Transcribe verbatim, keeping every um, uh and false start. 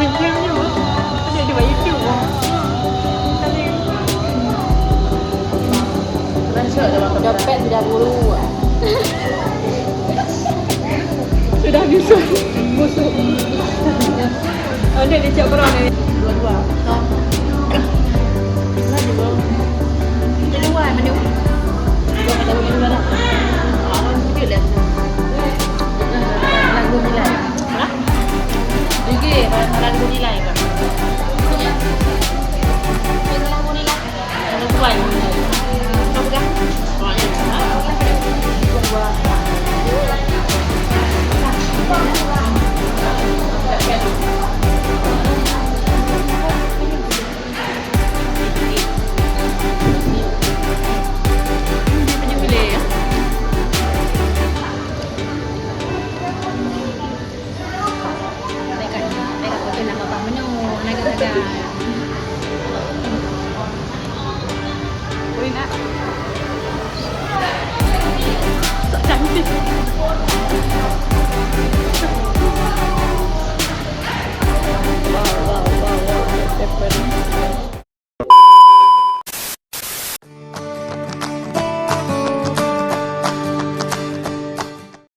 Ada di YouTube. Dompet sudah bulu. Sudah busuk. Busuk. Ada di cak berang ni. Dua-dua. Dua-dua. Dua-dua, mana? Dua-dua, mana? Ah, dia dah. Lagu ni lah. Ha? Gigi, barang-barang nilai, Kak. Barang nilai. Barang tuan. Kau pegang. Penyembelih, ya. Baiklah, baiklah, betul nama Pak Menu, naga-naga. Ui, nak. Sok cantik. Wow, wow, wow, wow.